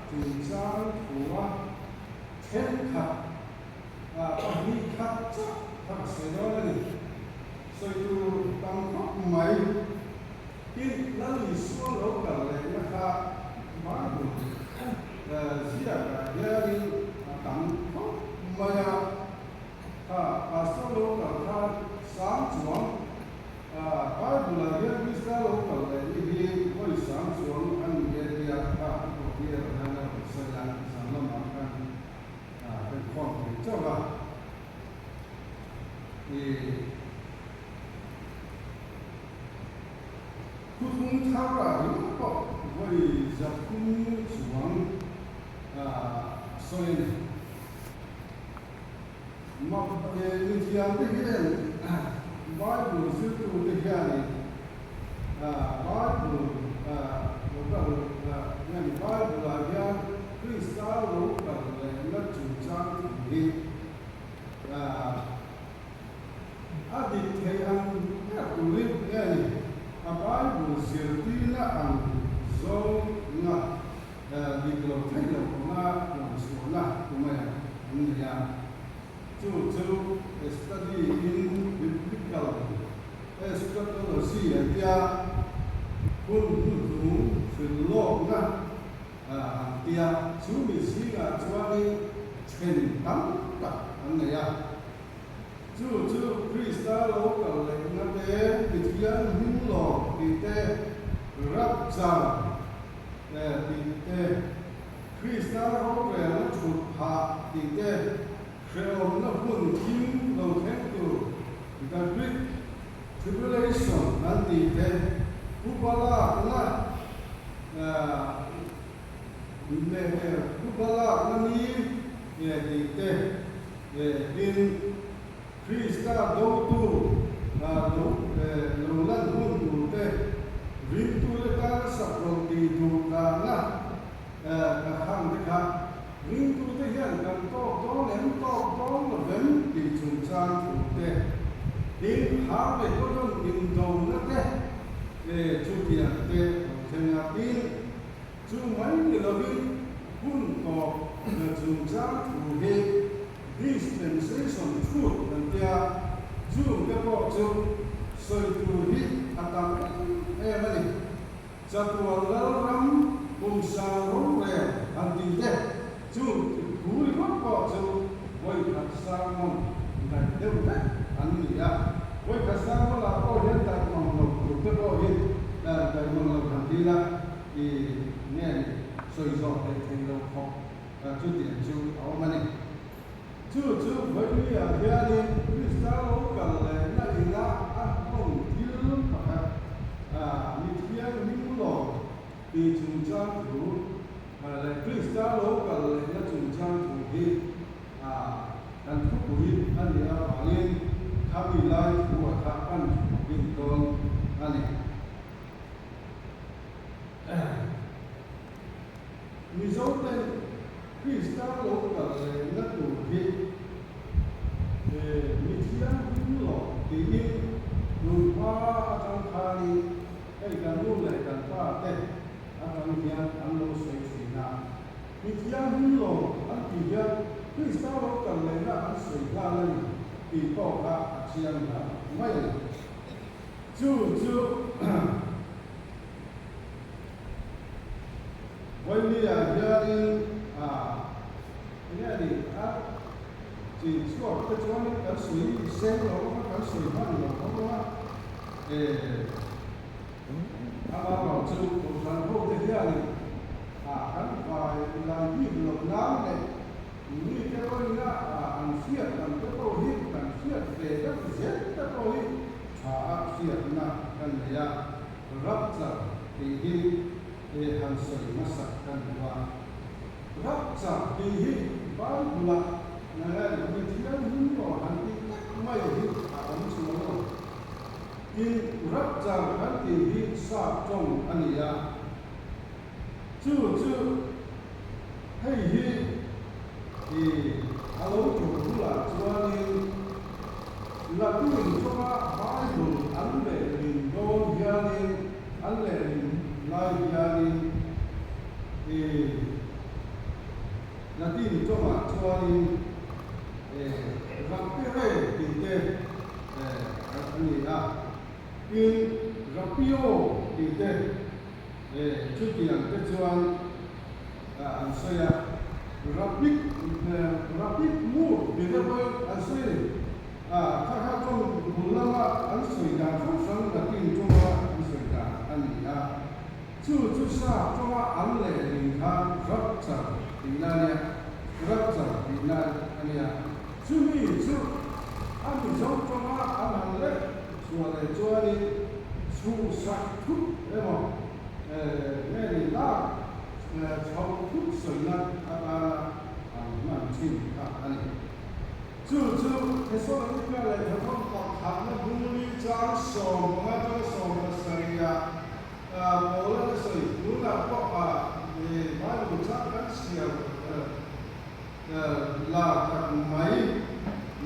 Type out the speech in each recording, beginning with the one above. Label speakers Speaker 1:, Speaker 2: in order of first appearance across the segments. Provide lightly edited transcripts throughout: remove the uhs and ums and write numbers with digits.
Speaker 1: chungchang thua thenkhat pahnih khat chauh kha ka sawi dawn a ni. Sawi tur tam khawp mai. Tin, Lal Isua lo kal lehna kha Bible ziakah hianin a tam khawp mai a. Kha Pastor lo kal khan sang chuang Bible-ah hian Krista lo kal leh ni hi vawi sang chuang a ni e tia kha Pu Gabriel-a hian a rawn sawi a, zan lamah khan kan khawm thei chauh a. Thuthlung tharah ringawt pawh vawi 300 chuang sawi a ni. Mak mithiamte hian Bible zirtute hianin Bible Bible-ah hian Krista lo kal lehna chungchang thu hi a dik thei ang ber turin nge ni a Bible zirtirna ang zawnga dik lo thei lo awma puan chhuahna tumai an nei a. Chu chu a study in biblical eschatology an tia, hun hnuhnung hrilhlawkna an tia. Chu mi zingah chuanin then tam tak an nei a. Chu chu Krista lo kal lehna te, Pathian hming lawm tih te, rapture tih te, Krista rorelna thut phah tih te, hrehawmna hun thim lo thleng tur, The Great Tribulation an tih te, Upa lakna leh Upa lakna ni tih te, tin Krista dotu lo lan hun tur te, ringtute tana sakrawlh tih duh dahna ka hang te kha ringtute hian kan tawk dawn em, tawk dawn lo vem tih chungchang thu te, tin Harmagedon indona te chutiang te lo thleng a, tin chu mai ni lovin hun tawp na chungchang thu hi dispensation truth kan tia, chung te pawh chu sawi tur hi a tam em em a ni. Chatuan Lalram kum sang rorel han tih te chu thu ringawt pawh chu vawikhat sermon daih deuh vek an ni a. Vawikhat sermon ah pawh hian daih mang lo tur te pawh hi daih mang lo han ti ila i nge ni sawi zawh theih thei lo khawp chutiang chu a awm a ni. Chu chu Vawinia hianin Krista lo kal lehna inah a hmawng thil pakhat mi thianghlim lawm tih chungchang thu leh Krista lo kal lehna chungchang thu hi kan thupui a nih avangin khami lai thu a kha kan thu bik dawn a ni. Mizoten Krista lo kal lehna tur hi mi thianghlim lo tiin tunhma atang khanin hei kan nu leh kan pa te atang hian an lo sawi thin a. Mi thianghlim lo an tih hian Krista lo kal lehna an sawi nghal a ni tih pawh kha a chiang hlauh mai a ni. Chu chu. Vawinia hianin a enge a nih a chi chhuak te chuanin kan sawi seng lo a, kan sawi hman lo tho a, eh amaherawhchu chu Kohhran ho te hianin a kan vai lai bik loh nan leh mite pawhin a an hriat ang te pawh hi kan hriat ve deuh zel te pawh hi tha a hriatna kan nei a. Rapture tih hi he han sawi hmasak ka duh a. Rapture tih hi Bible-ah ngai mi thianghlim pawh han tih tak mai hi a awm chuang lo. Tin, rapture kan tih hi sap tawng a ni a. Chu chu hei hi i a lo ṭul bulah chuanin Latin ṭawnga Bible an lehlin dawn hianin an lehlin lai hianin i. Latin tawngah chuanin rapire tih te a ni a, tin rapio tih te chutiang te chuan an sawi a, rapid rapid move tih te pawhin an sawi a ni. Kha kha tawng bul lama an sawi dan hrang hrang Latin tawnga an sawi dan a ni a. Chu chu sap tawnga an lehling kha rapture tihna a nia, rapture tihna a nia. Chumi chu a Mizo tawnga an han leh chhuah leh chuanin chhuhsak thut emaw nge ni lak chho thut sawina atana an hman thin kha a ni. Chu chu Thesalonika lehkhathawm pakhatna bungli chang 15 atanga 17 ah Paula a sawi. Tunah pawh a Bible chang kan chhiar la tak mai.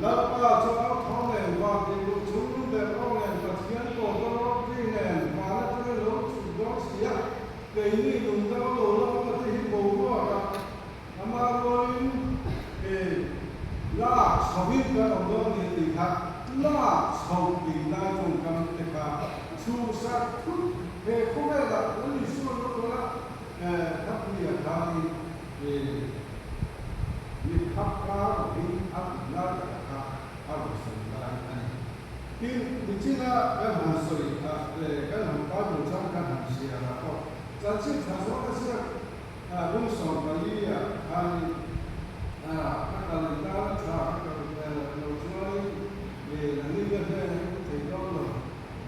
Speaker 1: Lalpa chu au tho nen, van tih luh chung ber aw nen, Pathian tawta ropui nen, van atanga lo chhuk dawn si a, keini lungdang lo la awm a te hi boruakah Amah rualin he lak chhoin kan awm dawn ni tih kha lak chho tih lai tawngkam te kha chhuhsak thut he khawvelah Lal Isua lo kal a, Thappuia khanin mitkhap kar lovin a tih lai takah kha a rawn sawi lai a ni. Tin, nichina kan han sawi a, kan han Bible chang kan han chhiar ah pawh chanchin tha zawk a ziak. Bung 14 ah khanin ka kal in tan a tha ka kal lo chuanin nangni ka hnen a in thei dawn lo.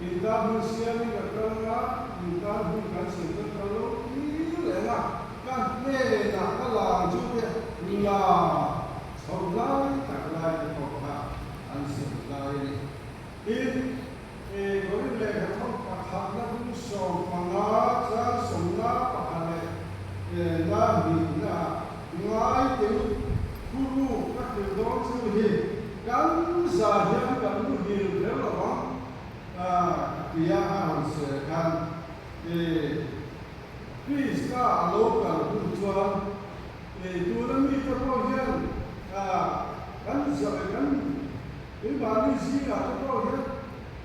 Speaker 1: In tan hun siamin ka kal anga, in tan hun kan siam chuan ka lo tir reng a, ka hnenah ka lang chu te la chho lai tak lai te pawh kha an sawi lai a ni. Tin, Korin lehkhathawm pakhatna bung 15 chang 11 leh na hnihna ngai teu thuruk ka hrilh dawn chu hi kan za hian kan muhil kher lo ang tia a rawn sawi khan Krista a lo kal hun chuan tuna mite pawh hian kan za kan Keimahni zingah te pawh hian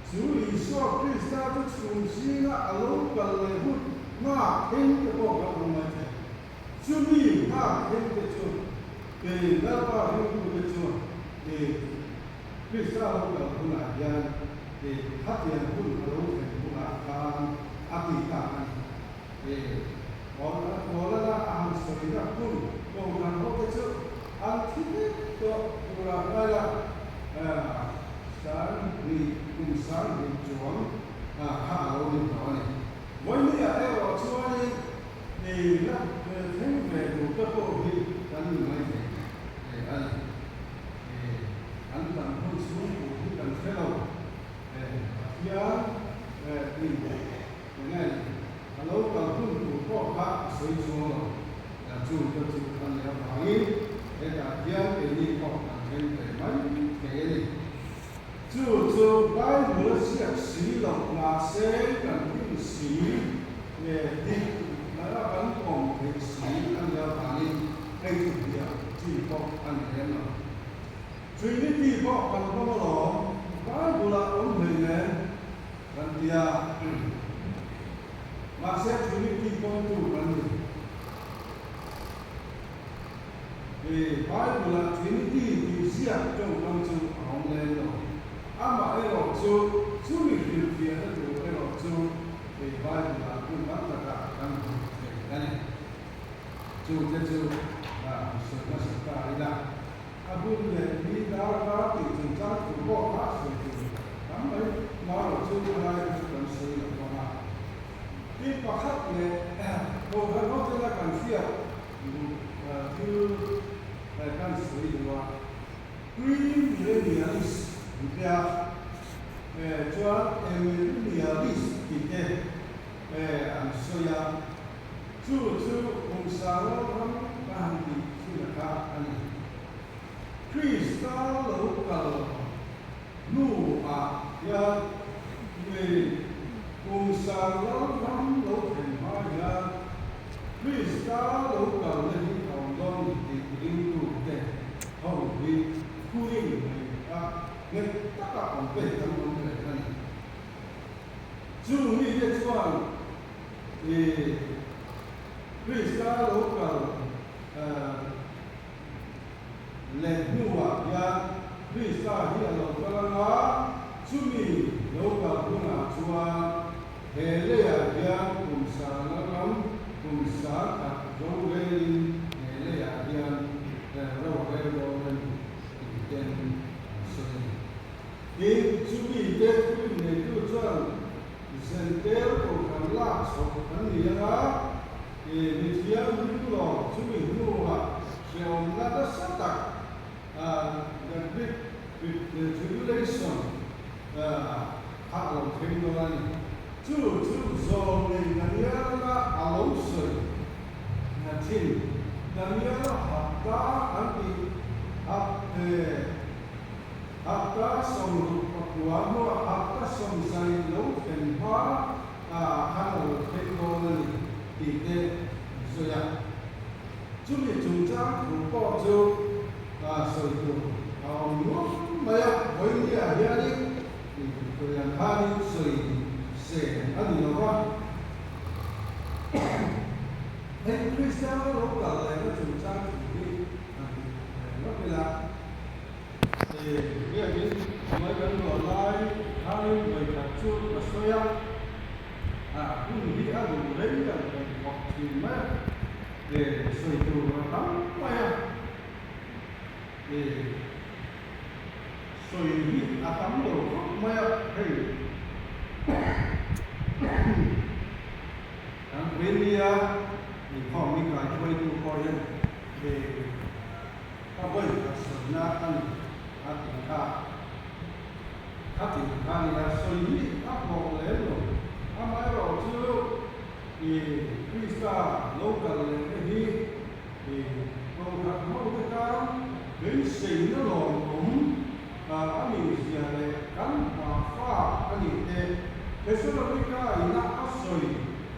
Speaker 1: chu Isua Krista chu chhung zinga a lo kal leh hun nghak thleng te pawh kan awm mai thei. Chumi nghak thleng te chu kei Lalpa ringtute chuan kei Krista lo kal hunah hian kei khatiang hun a lo thlen hunah khan a ti tak a ni. Paulana a han sawina hun kohhran ho te chu an thi vek tawh turah ngai la, 10,000 kum 10,000 chuang kha a lo ni tawh a ni. Vawinia erawh chuanin la thleng ve tur te pawh hi kan ni mai thei a ni. An tam hun chhung tur hi kan hre lo. Pathian in. Enge a lo kal hun tur pawh kha a sawi chuang lo. Chu te chu a nih avangin hetah hian keini pawh kan thleng ve mai thei a ni. Chu chu Bible a ziak si loh mahse kan rin si nge dik nara kan pawm theih si a nih avangin hei chu hniam chi pawh a ni lem lo. Trinity pawh kan pawm alawm, Bible-ah awm hleinem. Kan ti a, mahse Trinity pawmtu kan ni. He Bible-ah Trinity tih ziak tawngkam chu a awm lem lo. Amaherawh chu, chumi hrilhfiahna tur erawh chu he Bible-ah hmun tam takah kan hmu thei a ni. Chute chu han sawi hmasa ta ila. A hun leh ni darkar tih chungchang thu pawh kha sawi tur tam mai marawh chu a lai kha chu kan sawi lo vang a. Tin pakhat leh Kohhran hotela kan hriat duh thil kan sawi duh a, Premillennialist an tia chuan Amillennialist tih te an sawi a. Chu chu kum sanglo ram ka han tih thin a kha a ni. Krista lo kal hnu ah hian mi kum sanglo ram lo thlen hma hian Krista lo kalna hi a awm dawn ni tih ring. Nghet taka awm peih kan awm reng a ni. Chung mite chuan i Krista lo kal leh hnuah hian Krista hi a lo kal anga, chumi lo kal hunah chuan he leiah hian kum sangna ram kum sangkhat rorelin he leiah hian ro a rel dawn a ni tih ten an sawi a ni. Tin, chumi te thurin neitu chuan Zentel kohhran lak chhoh an ni anga, i mithianghlim lawng chumi hnuah hrehawmna nasa tak, the great tribulation, kha a lo thleng dawn a ni. Chu chu zawm nei Daniela a lo sawi thin. Daniela hapta an tih hapte. Hapta 69 hnuah hapta 70 lo thlen hma khan a lo thleng dawn a ni tih te an sawi a. Chumi chungchang thu pawh chu sawi tur a awm nuam mai a, vawinia hianin Korean khanin sawi seng a ni lo va. Hei Kristian lo kal lehna chungchang thu hi han lawk ila. Biakin hnuai kan luah lai khanin vawikhat chu ka sawi a, hun hi a duh rei ang kan thawk thin mai a, sawi tur a tam mai a, sawi hi a tam lo khawp mai a, hei kan Puinia inkhawm ni kaihruaitu pawh hian Ka vawi khat sawina a ni a ti kha. Kha ti kha nia sawi hi a hlawh lem lo. Amaherawh chu i Krista lo kal leh te hi i kohhran ho te tan beiseina lawmawm a nih zia leh kan hma fak a nih te Thesalonika ina a sawi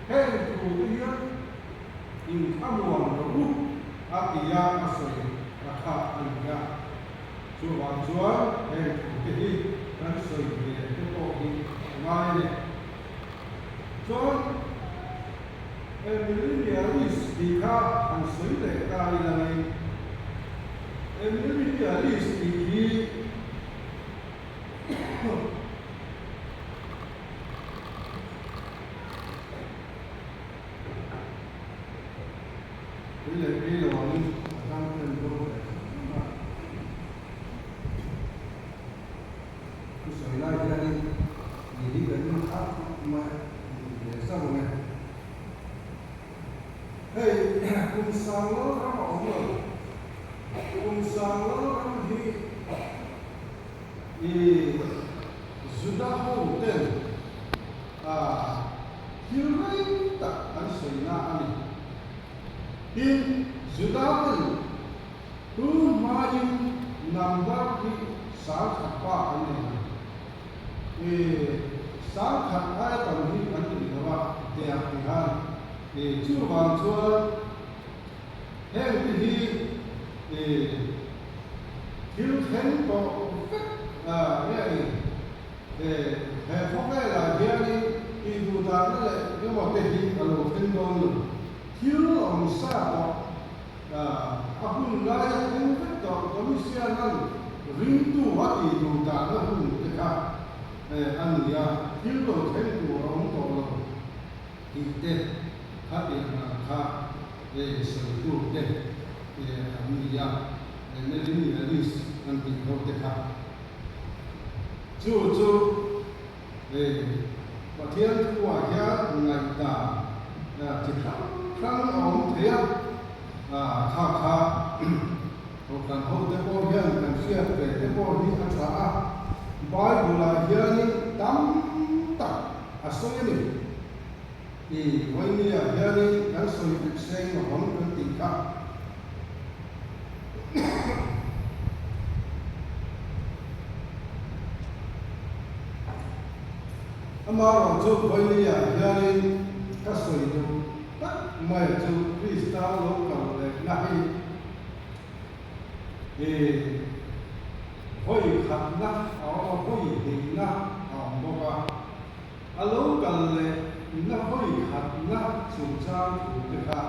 Speaker 1: heng thu te hian Inthlamuan rawh u a ti a, a sawi a kha a ni a. Chuvang chuan heng thute hi kan sawi ve te pawh hi a ngai a ni. Chuan he millennialist tih kha han sawi leh ta ila ni. He millennialist tih hi Tui leh tui lo angin a tang ten dawn ve hrim a. Thusawi lai hianin ni hi kan in thak khawp mai a, in ti ve zauh ang e. Hei kum sang lal ram a awm lo. Kum sang lal ram hi i Juda ho ten a thil rei tak an sawina a ni. Tin, Juda ten tun hmain number hi sangkhat pa an nei lo. I sangkhat aia tam hi an nei lo a, tiang ti khan. I chuvang chuan heng te hi i thil thleng tawh vek nge ni? He khawvelah hianin tihduhdahna leh emaw te hi a lo thleng dawn lo. Thil awm sa tawh, a hun laia thleng vek tawh Domitian-a'n ringtu a tihduhdahna hun te kha a ni a, thil lo thleng tur a awm tawh lo tih te khatiang ang kha sawitu te an ni a, Millennialist an tih ho te kha. Chu chu hei Pathian thuah hian ngaihdan chi hrang hrang a awm thei a, kha kha Kohhran hote pawh hian kan hriat ve te pawh hi a tha a, Bible-ah hianin tam tak a sawi a ni. I vawinia hianin kan sawi vek seng lovang kan tih kha. Amaherawh chu vawinia hianin ka sawi duh tak mai chu Krista lo kal lehna hi i Vawi khatna a awm a, vawi hnihna a awm bawk a. A lo kal leh na vawi khatna chungchang thu te kha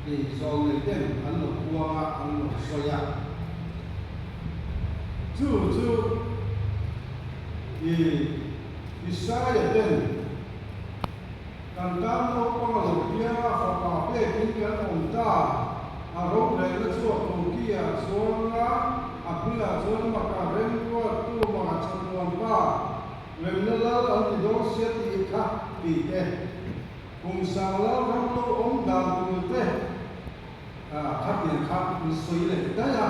Speaker 1: i zawlnei ten an lo puang a, an lo sawi a. Chu chu i Isaia ten Kan tan naupang a lo piang a, fapa pekin kan awm ta. A rorelna chu a koki ah chuan a, a hmingah chuan maka remruattu maka chatuan pa remna lal an ti dawn sia tih kha tih te, kum sang lal ram lo awm dan tur te khatiang kha an sawi leh daih a,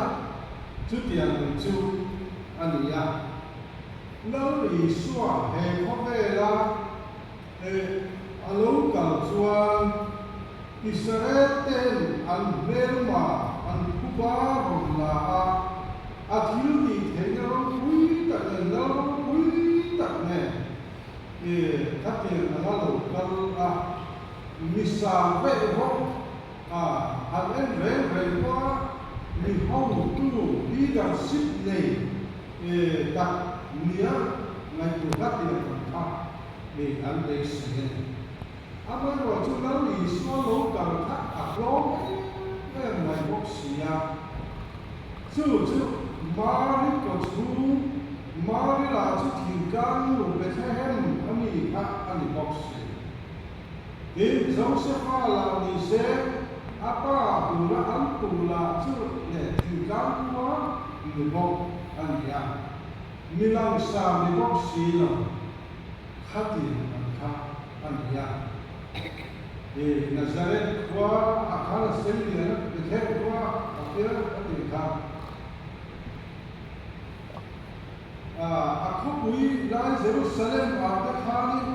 Speaker 1: chutiang ang chu a ni a. Lal Isua he khawvela A lo kal chuan Israel ten an hmelma an phuba rawn la a, a thil tih theihna ropui tak nen lal ropui tak nen khatiang anga lo kal a, misa veih rawh a han en reng reng pawh a, mi hotu leadership nei tak nia ngaihtuah khatiang ang kha. Mi an beisei a ni. Amaherawh chu Lal Isua lo kal kha a hlawm em em mai bawk si a. Chu chu Mari kawchhung, Mari lah chu thingtlang nu Bethlehem a mi kha a ni bawk si. Tin, Josefa lah ni se, a pa tura an tu lah chu leh thingtlang khua ni bawk a ni a. Mi langsar ni bawk si lo, khatiang ang kha a ni a. I Nazareth khua a khan a sei lian a, Bethlehem khua a piang a tih kha. A khawpui lai Jerusalem ah te khanin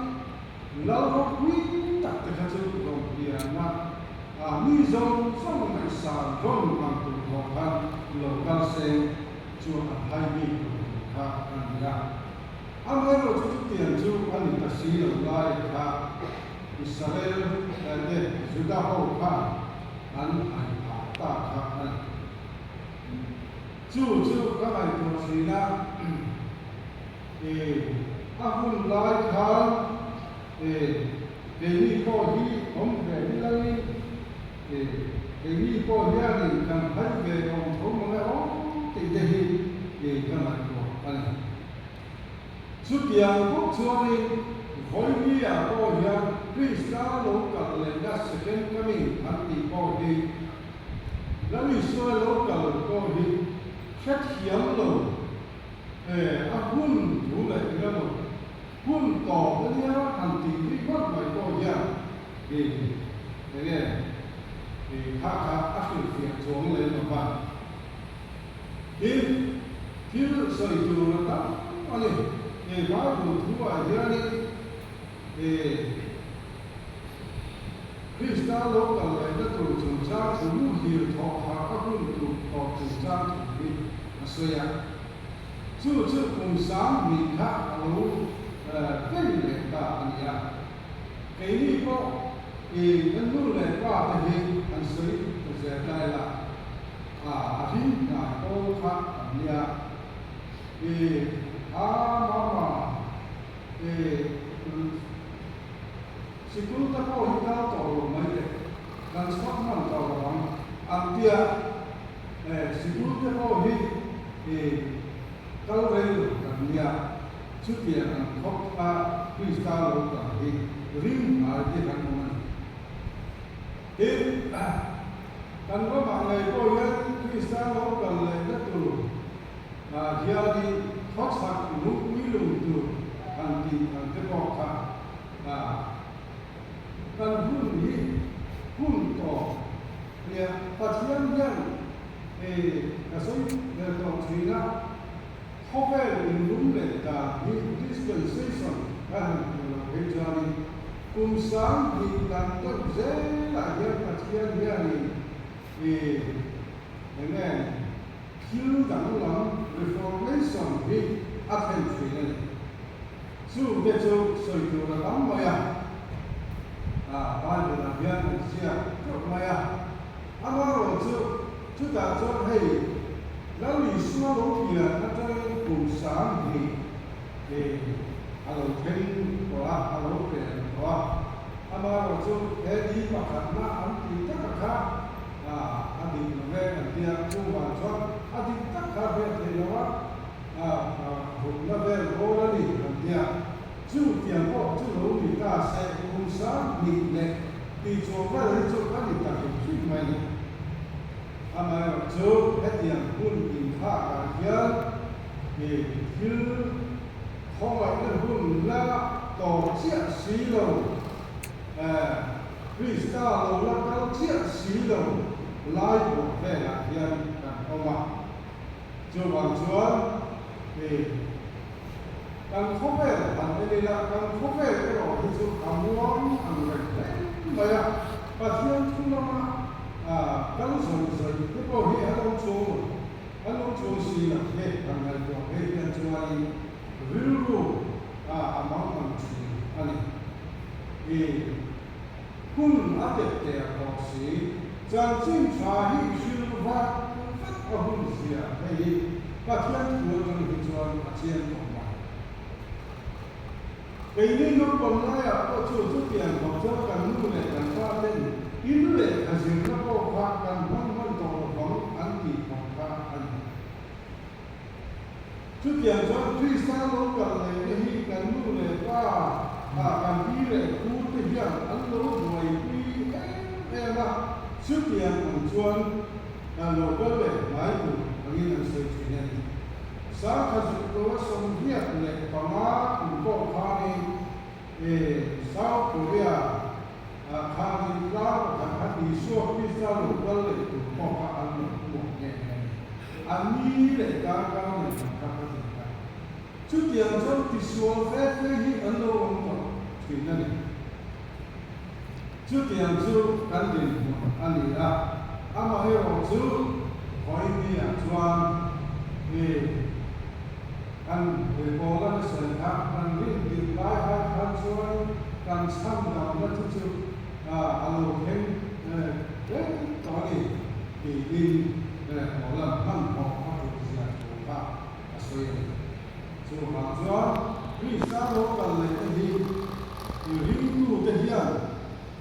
Speaker 1: lal ropui tak te kha chu rawn pian a, mi zawng zawng ngaihsan rawn ang tur khawp khan lo kal seng. Chu an hai bik lo tur kha a ni a. Amaherawh chu chutiang chu a ni ta si lo lai kha Israel te Juda ho khan an hai phah ta kha a ni. Chu chu ka ngaihtuah thin a, i a hun lai khan i keini pawh hi awm ve bilangin I keini pawh hianin kan hai ve awm tho mang e aw tih te hi i ka ngaihtuah a ni. Chutiang bawk chuanin Vawinia pawh hian Krista lo kal lehna second coming an tih pawh hi Lal Isua lo kal pawh hi hrethiam lo e a hun thu leh emaw hun tawp ania han tih rih ngawt mai pawh hian I enge i kha kha a hrilhfiah chuang lem lo va. Tin, thil sawi tur a tam a ni. I Bible thu ah hianin i Krista lo kal lehna tur chungchang thu muhil thawh harh a hun tur tawh chungchang thu hi a sawi a. Chu chu kum 2000 kha a lo vei leh ta a ni a. Keini pawh i kan nu leh pa te hi an sawi ta zel lai la, a a hlim hnai pawl kha an nia. I a mama i sikul te pawh hi kal tawh lo mai teh, kan chhuak hman tawh lo ang an tia. E sikul te pawh hi i kal rei lo kan nia. Chutiang ang khawp kha Krista lo kal hi ring hnai te kan awm a ni. Tin, kan ramah ngei pawh hian Krista lo kal lehna tur hianin khawchhak lungpui lung tur han tih ang te pawh kha kan hun hi hun tawp a nia. Pathian hian ka sawi tawh thin a. Khawvel inlum leh dan hi dispensation a han hmu lo phei chuanin kum 2000 dang deuh zelah hian Pathian hianin i enge thil danglam reformation hi a thlen thin a ni. Chungte chu sawi tur a tam mai a, Bible ah hian an ziak teuh mai a. Amaherawhchu chutah chuan hei. Lal Isua lo pian atangin kum 2000 a lo thleng tawh a, a lo pel tawh a. Amaherawhchu AD pakhatna an tih taka kha a dik lo ve an ti a, chuvang chuan a dik tak kha hriat theih lo a, rukna vel rawl a ni an ti a. Chu tiang pawh chu lo ni ta se, kum 2000 leh tih chuang vel hi chu a ni ta hrim hrim mai ni. Amaherawhchu hetiang hun inkhakah hian thil khawngaihna hun la tawp chiah si lo, Krista lo la kal chiah si lo lai buah velah hian kan awm a. Chuvang chuan kan khawvel han en ila, kan khawvel erawh hi chu a muang ang reng hle mai a, Pathian thu lama kal zawih zawih te pawh hi an awm chuang lo, an awm chuang si lo he kan ngaihtuah phei hian chuanin rilru a mang ang thin a ni. I hun a tep ter tawh si, chanchin tha hi hrilh vak vek a hun zia hei hi Pathian thu atang hi chuan a chiang tawh mai. Keini naupang laiah pawh chu chutiang khawp chuan kan nu leh kan pa ten in lehkha zirna pawh kha kan hmang hman tawh lo vang an tih khawp kha a ni. Chutiang chuan Krista lo kal lehna hi kan nu leh pa, kan pi leh pu te hian an lo buaipui em em a, chutiang ang chuan lo kal leh hnai tur angin an sawi thin a ni. Sangkha zuk loa 85 kum pawh khanin South Korea ah khanin tlang pakhat kha Isua Krista lo kal leh tur pawh kha an lo hmuak nghe nghe a ni. A ni leh darkar nei ang kha ka ti ta. Chutiang chuan tisual fe fe hi an lo awm tawh thin a ni. Chutiang chu kan dinhmun a ni a, amaherawhchu vawinia chuan i kan Paula na sawi kha kan rin tirh lai ai khan chuan kan chhan damna chu chu a lo thleng reng tawh a ni tiin Paula'n hmanhmawh a tul zia thu kha a sawi a ni. Chuvang chuan Krista lo kal leh te hi i ringtute hian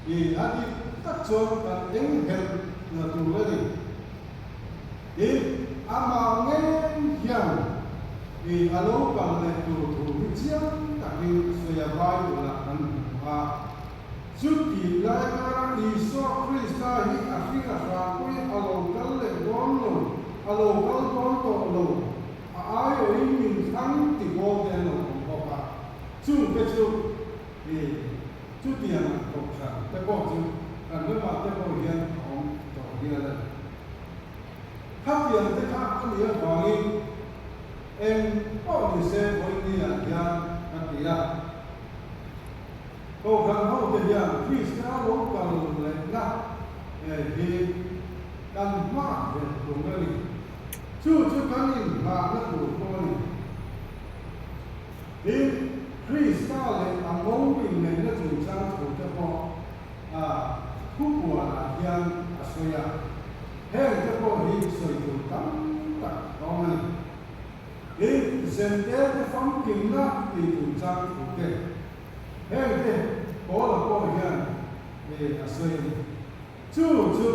Speaker 1: i a dik tak chuan kan enghelh na tur a ni. Tin, amah ngei hian i a lo kal leh tur thu hi chiang takin a sawi a, Bible-ah kan hmu a. Chutih lai kara Isua Krista hi a hring a hranpui a lo kal leh dawn lo, a lo kal dawn tawh lo. A aiawhin min thlang ti bawl te an lo awm bawk a, chungte chu i chutiang ang kohhran te pawh chu kan ramah te pawh hian a awm tawh hial a ni. Khatiang te kha a nih avangin eng pawh ni se vawinia hian ka ti a. Kohhran ho te hian Krista lo kal lehna hi kan hmah vel tur a ni. Chu chu kan inghahna tur pawh a ni. Tin, Krista leh a ngo inneihna chungchang thu te pawh a thupuanah hian a sawi a. Heng te pawh hi sawi tur tam tak a awm a ni. Tin, Zentelte famkimna tih chungchang thu te, heng te Paula pawh hian a sawi a ni. Chu chu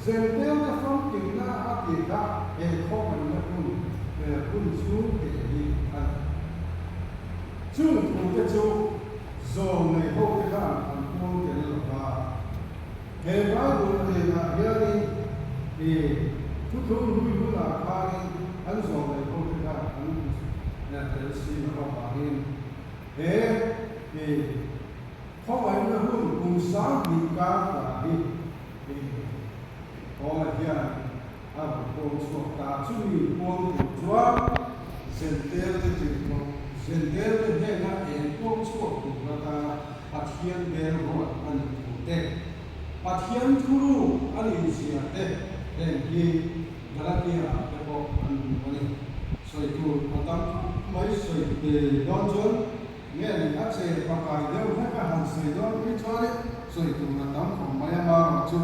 Speaker 1: Zentelte famkimna a tih kha he khawngaihna hun hun chhung teh hi a ni. Chung thu te chu zawl nei ho te khan an puang tel lo va. He Bible enah hianin i thuthlung hlui hunah khanin an zawm leh ho te khan an tel si lo avangin he i khawngaihna hun kum 2000 kar tla hi i Paula hian a rawn puang chhuak ta. Chumi puang tur chuan Zentel te tirhkoh Zentel te hnena eng puang chhuak tur atana Pathian bel ruat a nih thu te, Pathian thuruk a nih zia te heng hi Galatia-ah te pawh an hmu a ni. Sawi tur a tam khawp mai sawi dawn chuan nge ni a che pakai deuh hlek a han sawi dawn phei chuanin sawi tur a tam khawp mai a, marawh chu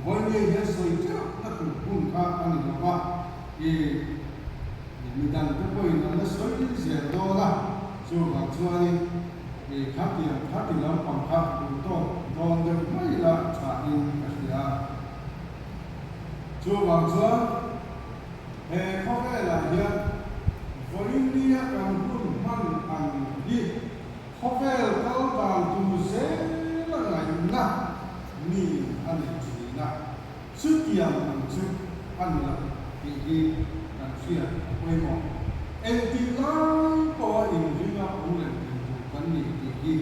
Speaker 1: vawi ngei hian sawi teuh na tur hun kha a ni lo va. I midang te pawhin an la sawi zel dawn a, chuvang chuanin i khatiang khati lampang kha duh tawk dawn deuh mai la thain ka hria. Chuvang chuan he khawvelah hian vawinia kan hun hman ang hi khawvel kal dan tur zela ngaihna mi a nei thin a. Chutiang ang chu a ni lo tih hi kan hriat a pawimawh. Engtik lai pawha inringa awm reng thei tur kan ni tih hi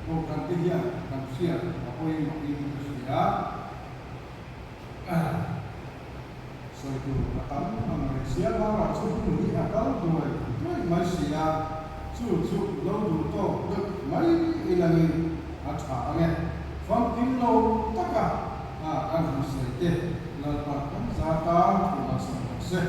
Speaker 1: Kohhrante hian kan hriat a pawimawhin ka hria. Sawi tur a tam ang reng sia, Mara chu hun hi a kal duai duai mai si a, chu chu lo duh tawk deuh mai ilangin a tha ang e. Famkim lo taka kan han sawi te Lalpa kan za tan thu malsawm rawh se.